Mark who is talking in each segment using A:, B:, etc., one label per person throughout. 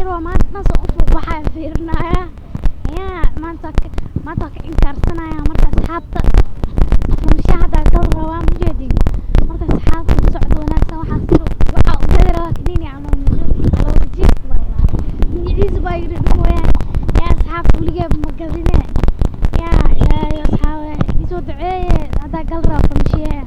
A: Rabaa maanta dhan soo u fuuq waxaa fiirinaya. Yaa maanta maanta waa ka inkaarsanaya. Marka asxaabta, farmashiyaha hadda gal rabaa, mujeedin. Marka asxaabta, socdo wanaagsan. Waxaa sir waxaa u gadi rabaa kiniini camal looga jiif magaciisa baa yidhi dhumooyaan. Yaa asxaabta, weligeed ma gadine. Yaa Ilaahay, asxaabe, isoo duceeye, haddaa gal rabaa farmashiyaha.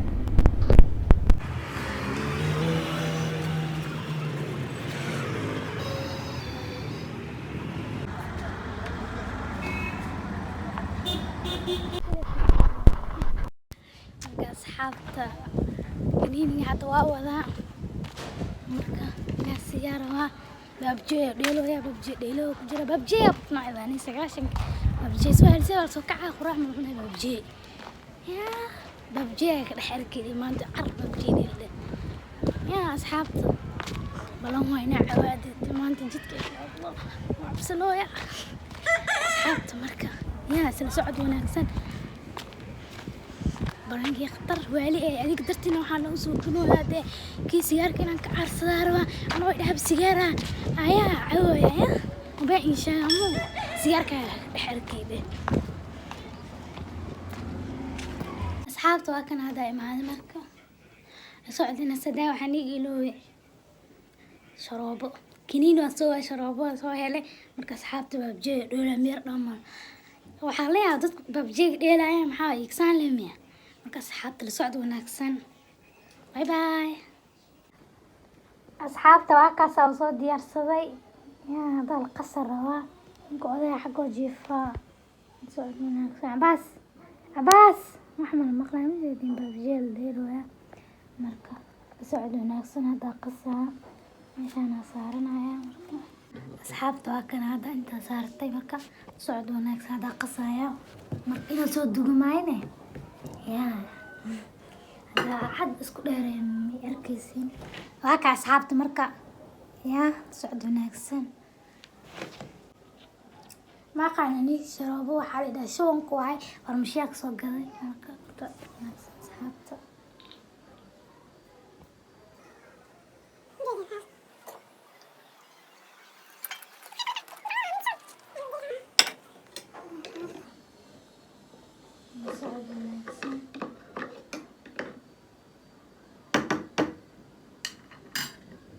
A: Marka asxaabta, kaniiniga hadda waa wadaa. Marka inaa siiyaa rabaa. Baabjee dheelooya, baabjee dheeloo ku jira, baabjee nacdani 90-ka baabjee soo helsay, waa soo kacaa, quraac ma cunay, baabjee. Yaa baabjee ka dhex arkayay maanta, car baabjee dheelde. Yaa asxaabta, balan waa inaa cawaadid maanta jidka, insha Allah. Waa cabsanooya asxaabta. Marka yaa isla socod wanaagsan. Barankii khatar waali ee adiga dartiina waxaa lagu soo dunooyaa dee kii sigaarka inaan ka caarsadaa rabaa. Anoo dhahab sigaara ayaa cawaya, ya mabaa inshaamo sigaarka dhex arkayde. Asxaabta, waa kan hadda imaaday. Marka socdina sadaa waxaan iga iloobay sharoobo. Kiniin waa soo waay, sharoobo waa soo helay. Marka asxaabta, baabjeega dheelaya meer dhamaan. Waxaa la yaabaa dadka baabjeega dheelaya, maxaa igsaan lemiya. Marka asxaabta, la socod wanaagsan, bye bye. Asxaabta, waa kaas aan soo diyaarsaday. Yaa haddaa la qasar rabaa, ninka odaya xaggoo jiifaa. Socod wanaagsan. Cabaas, Cabaas, wax mala maqlaa, ma jeedin, baabjee la dheelooya. Marka la socod wanaagsan. Haddaa qasaa, meeshaanaa saaranaya. Marka asxaabta, waa kana hadda intaa saartay. Marka socod wanaagsan, haddaa qasaya. Marka inaa soo dugumayne, yaa haddaa cad isku dheereen, may arkaysiin. Waa ka asxaabta. Marka yaa socod wanaagsan. Ma aqaan sharoobo, waxaa la dhahaa shubanku waay, farmashiyaa kasoo gaday. Marka socod wanaagsan, asxaabta. Socod wanaagsan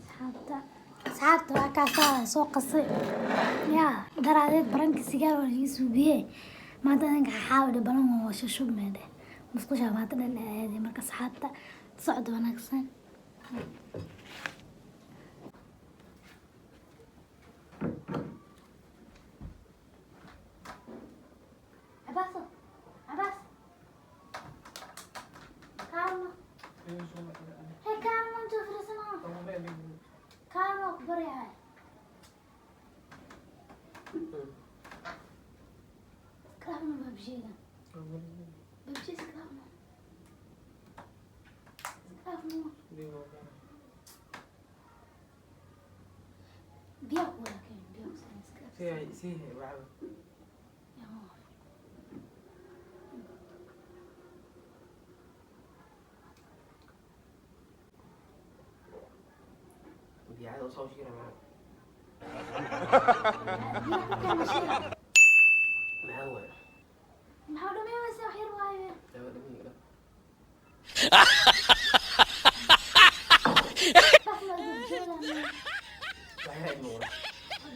A: asxaabta. Asxaabta, waa kaasaa soo qasay. Yaa daraadeed baranka sigaar waa laga suubiye. Maanta adinka xaawidhe balan waa shushubmeedhe, musqusha maanta dhan aaday. Marka asxaabta, socod wanaagsan. Cabaas, Cabaas, kaalmo. Hey, kaalmo, intuu fariisano, kaalmo ku baryahay. Iskalaafno baabjeega, baabjee iskalaafno, iskalaafno. Biyaa ku wada keen, biyaa ku soo iskalaaf. Yaa. Biyaa ku keen mashiira. Maxaa dhamay wayse, wax yar waaye. Dhafna babjeeda,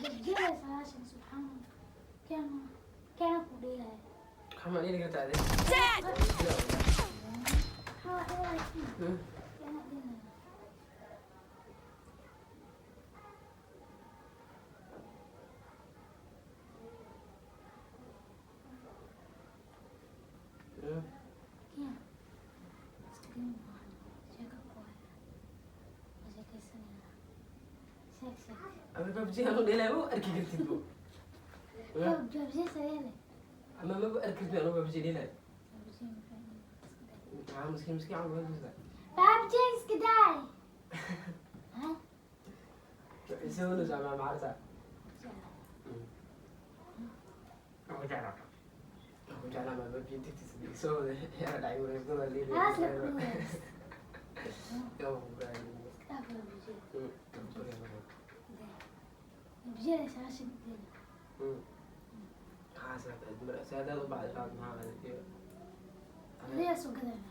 A: babjeeda 90, subxaan Allah. Keen, keen ku dheelaya. Maxaa wax yar waaye, keen dheelaya. Keen iska maahan, sheeko ku waaya, waa sheekaysanayna, sheeg sheeg. Babjee sayeele. Babjee iska daay. Ha? Haas la kuwaas. Iska dhaaf babjee. Babjeeda 90 deel.
B: Maxaa saadaad u baxday raad maxaa iyo
A: Adigaa soo gadayna.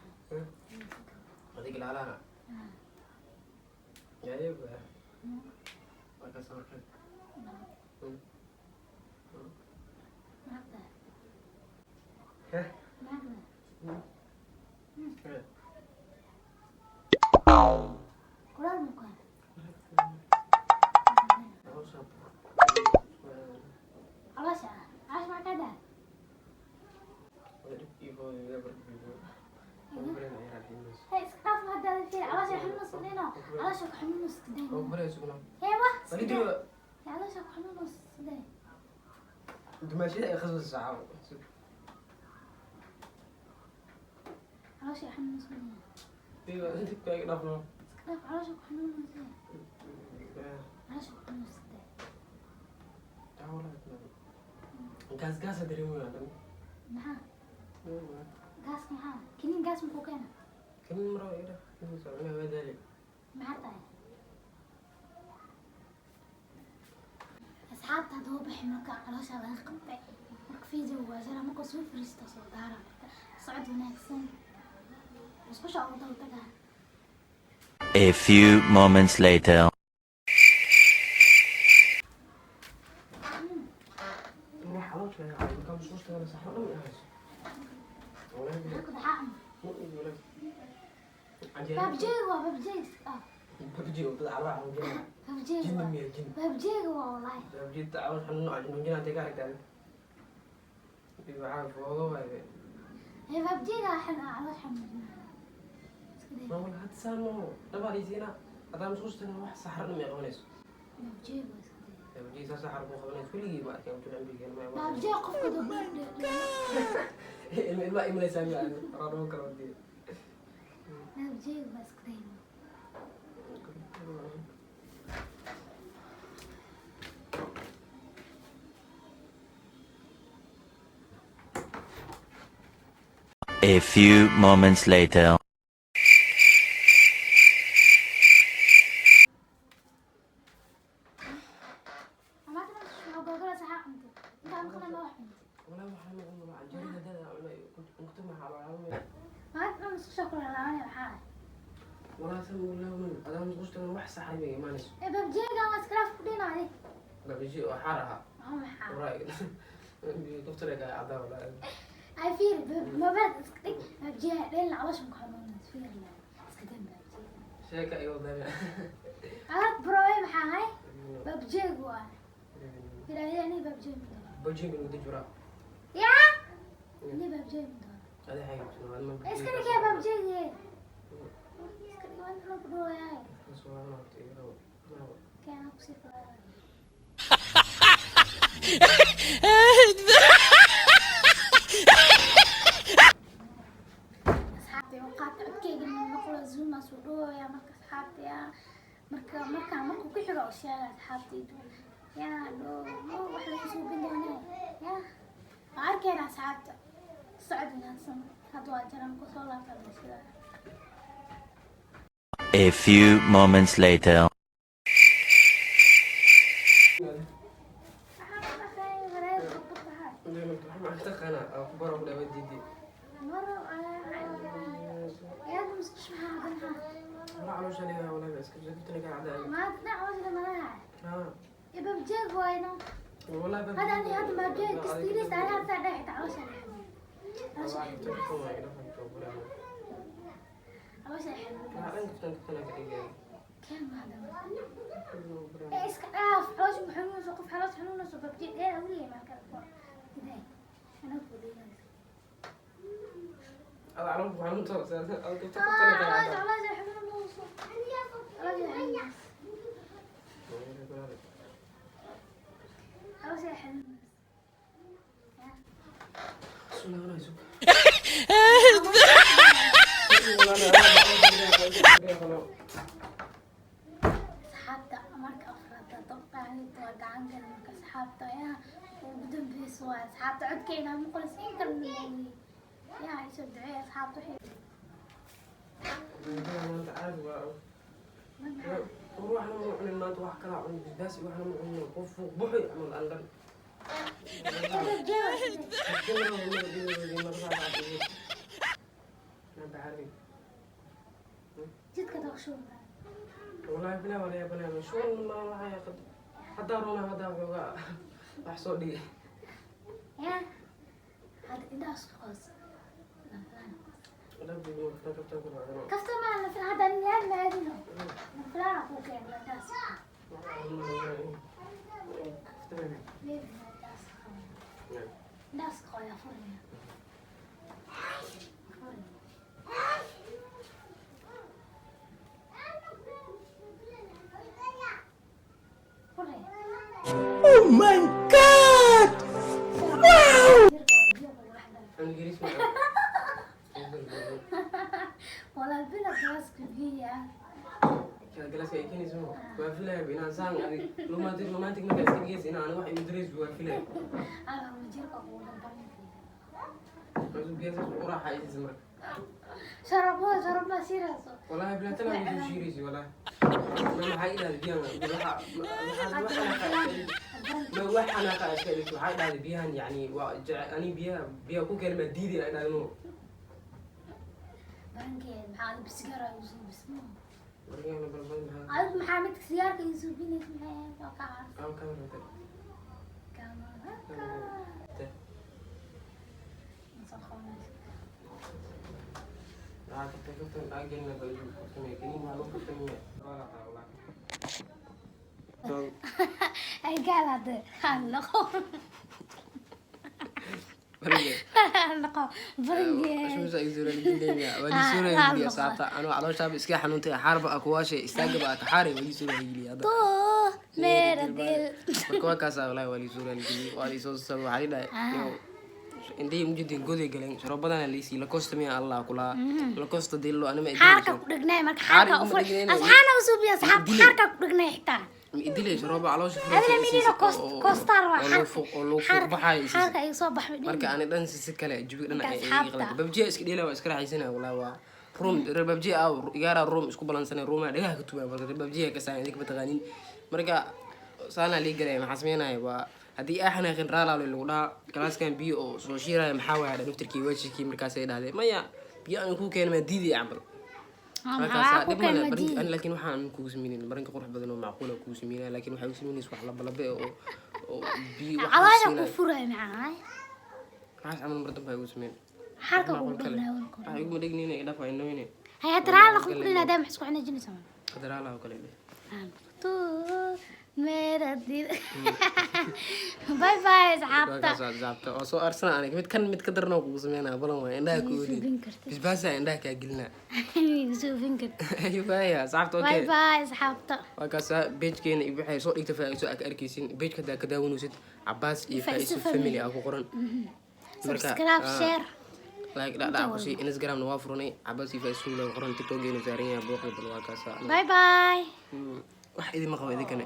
B: Adiga laalana yaayba marka sawirkan.
A: Maagda.
B: Heh.
A: Maagda. Kulaal ma ku hela? Caloosha ah. Caloosha maxaa kaa daa? Hey, iska dhaaf hadda fiir caloosha xanuunaysa dhino. Caloosha ku xanuunaysa iska day. Hee wah, iska day. Caloosha ku xanuunaysa iska day.
B: Dumaashada ay khasbasa saacado.
A: Caloosha xanuunaysa dhino.
B: Iska dhaafno.
A: Iska dhaaf caloosha ku xanuunaysa. Caloosha ku xanuunaysa iska day.
B: Gaas gaasa dareemaya dhan.
A: Maxaa? Gaaska maxaa? Kiniin gaas muxuu keenaa?
B: Kan maro ira inuu soconaa waa daali.
A: Maxaa tahay? Asxaabta hadda bixi marka caloosha laga qabtay. Marka video waa jara marka soo fariisto soo daara marka socod wanaagsan. Musqusha ugu daba tagaa.
C: A few moments later.
B: Inay caloosha laga qabtay marka musqusha tagana saxro dhan ay hayso.
A: Maxaa ku dhaxaa? Babjeega waa babjeega iska dhaaf.
B: Babji oo dad caloosha xanuunjinaya.
A: Babjeega
B: Jinni
A: waa.
B: miya jin?
A: Babjeega waa wallahi.
B: Babji caloosha xanuun xanuunjinaya intee ka aragtaa? Waxaa foodo waaye.
A: Hee babjeega xan caloosha xanuunjinaya. Iska day.
B: Ma wala hadda saan maaho. Dhabaaliisiina hadaa musqusha tagana wax saxro dhan may qabanayso.
A: Babjeega waa iska day.
B: Babji saa saxro kuu qabanayso weligii ma arkay intuu cimrigeena ma
A: Babjeega qofka doo
B: ilma ilma imalaysaa miya raadoo kala wadiye.
A: Babjeega waa iska day.
C: A few moments later.
A: Amaanta musqusha maxaa googoleysa xaa cuntay? Intaan maqlay ma wax cuntay.
B: Walaa waxaa noqon walaa canjeerada dada cunay kuntu maxaa loo
A: Maanta dhan musqusha ku laalaabanaya maxaa ah?
B: Walaa san walaa man adaa musqusha tagana wax saxro may imaanayso.
A: Ee babjeega waa iska dhaaf ku dhinaadi.
B: Babji oo xaar ahaa.
A: Maxaa maxaa?
B: Waraa doctor ay cadaa walaa.
A: Ay fiir mobile iska dhig babjeega dhelna caloosha ku xanuunaysa fiir la iska day babjeega.
B: Sheeka iga wadana.
A: Aad browe maxaa ahay? Babjeega waa. Fiir ani babjeega ma doono.
B: Babjiga lagu jiraa.
A: Yaa? Ani babjeega ma doono.
B: Adi xayib ma
A: Iska dhig yaa babjeega. Iska dhig waan ku dhawayaa. Keena ku sii falaa. Asxaabta oo qaata codkeyga ma maqlo Zoom aa soo dhawaaya marka asxaabta yaa marka marka markuu ku xigo oo sheega asxaabtaydu yaa dhoo wax laga soo bin doonaa yaa waa arkayna asxaabta socod wanaagsan hadda waa jaran ku soo laabta sida.
C: A few moments later.
A: Maxaa ku dhaqay wareer ku tahay?
B: Taqaana ku baro ku dhawa diidi.
A: Maro yaa musqusha maxaa hadda maxaa?
B: Walaa caloosha liga walaa iska jabtana ka cadaa.
A: Maanta dhinac wajga malaha.
B: Ha.
A: Babjeeg waayno.
B: Walaa
A: هذا أنا هذا ما بجيك كستيريس أنا هذا ريحة عوشة عوشة عوشة كم هذا إيه إسكاف عوش محنون سقف حلاس حنون سقف بجيك إيه أولي ما كان كده أنا أقول
B: caloosha xanuunta
A: آه علاش علاش حنون علاش حنون علاش حنون. Asxaabta marka afraad dabqaanid waa gacan gal marka asxaabta ayaa ugu dambeysa waa asxaabta codkeyna maqlaysiin karno yaa isoo duceeya asxaabta wixii
B: Waxna ma cunin maanta, wax kalaa cunin, basbaas iyo waxna ma cunin. Qof fuuq buxi camal aan dhan.
A: Jidka dhaqsho.
B: Wallaahi bilaa wala yaabanayo shuban ma waxay qad haddaa runa haddaa waxoogaa wax soo dhigay.
A: Ya hadda indhaha isku qoos. Kafta ma la filan hadda meel maadino la filan ku keen indhaha. Baby, indhaha isku qoya, furaya furaya. Furaya.
D: Oh my God!
A: Wow!
B: Ingiriis ma
A: Walaal bila galaaska biya.
B: Galaaska ay keenayso waa filaya inaan saan adig romantic romantic markaa iska dhigaysa inaan wax igu darayso waa filaya.
A: Ala jirka ugu dambeyn.
B: Markaasuu biyahaas u raaxaysiisa marka.
A: Sharabo sharabo siirayso.
B: Wallaahi bilaa talaa way soo shiiraysa wallaahi. Ma maxay idhahday biyahan ma wax xanaaqa iska dhigto, waxay dhahday biyahan yacni waa jece ani biyaha biyaha ku keenay maa diiday ay dhahday mo.
A: Barankeed maxaa adiga sigaar ay usoo bismo.
B: Markaan balbal maxaa
A: Adiga maxaa midka sigaarka ii soo binaysa maxay ahayd waa ka caas.
B: Aan kamarata.
A: Kamaraka. Soo qabanaysa.
B: Waxaa kaftan kaftan aa gelina bal kaftamaya kaniin waa lagu kaftamaya waa la taa wallaahi.
A: Ay gaal hadda hallaqo.
B: Barige.
A: Hallaqo barankeed.
B: Shumsa ay soo raaligelinaya waa lii soo raaligeliya saabta anuu calooshaaba iska xanuuntay xaarba a kuwaashay istaagaba a kaxaaray waa lii soo raaligeliya hadda.
A: Tu mera dil.
B: Marka waa kaasaa wallaahi waa lii soo raaligeliyey, waa lii soo sabay, waxaa lii dhahay yow indhihii mujidin goday galeen sharobadana liisii lakosta miya allah kulaa lakosta dillo anima.
A: Xaarka ku dhignay marka xaarka u fur asxaana u suubiya asxaabta xaarka ku dhignay xitaa.
B: Ma idilay sharooba caloosha.
A: Adina minino kostaar waa
B: xaarka oo loo fuuq baxaayo.
A: Xaarka ay soo baxay.
B: Marka ani dhan si kale jawiga dhan ay
A: Marka
B: iga qalantay babjiya iska dheela waa iska raaxaysanaya wallaahi waa room reer babjiya aaw igaara room isku balansanay roomaa dhagaha ka tubaya marka reer babjiya ka saayan idinka mataqaanin marka saanaa lii galaya maxaa sameynaya waa haddii aa xanaaqin raalaalo lagu dhahaa galaaskan biyo oo soo shiiraya maxaa waaya dha naftirkii waajikii markaasay dhahdeen maya biyo aan kuu keenay maa diidaya camal.
A: Maxaa ku
B: dhib male
A: keen
B: barinka
A: madiid.
B: ani laakiin waxaan kugu sameynin barinka qurux badan oo macquula kugu sameynaya laakiin waxay ugu sameynaysa wax labalabe oo biyo wax
A: Caloosha ku
B: siinaya.
A: furay macaa.
B: Waxaas camal mar dambe ay ugu sameyn.
A: Xaarka kugu
B: Macquul kale.
A: dhignay warka.
B: Waxay iguma dhignina idhaaf waa inaweyne.
A: Hay hadda raala ku dhignay hadda maxaa isku xanaajinaysaa?
B: Qadaraalaha oo kale dheh.
A: Tu mera dil. Bye bye asxaabta.
B: Waa saabta oo soo arsana aniga mid kan mid ka darnoo kugu sameynaya balan waa indhaha ku
A: Suubin
B: oolin.
A: kartid.
B: Basbaasa indhaha kaa gelinaa.
A: Suubin kartid.
B: Ayuu asxaabta.
A: Bye
B: Okay.
A: bye asxaabta.
B: Waa kaasa page-keena iyo waxay soo dhigta Faiso aa ka arkaysin page-ka haddaa ka daawanaysid Cabaas iyo
A: Faiso
B: Faiso
A: Family.
B: Family aa ku qoran. Marka,
A: Subscribe, share.
B: Like dhacdhac ku sii Instagramna waa furanay Cabaas iyo Faiso Family aa ku qoran TikTok-geena saaran yahay booqda bal waa kaasa.
A: Bye bye.
B: Wax idinma qabo idinkane.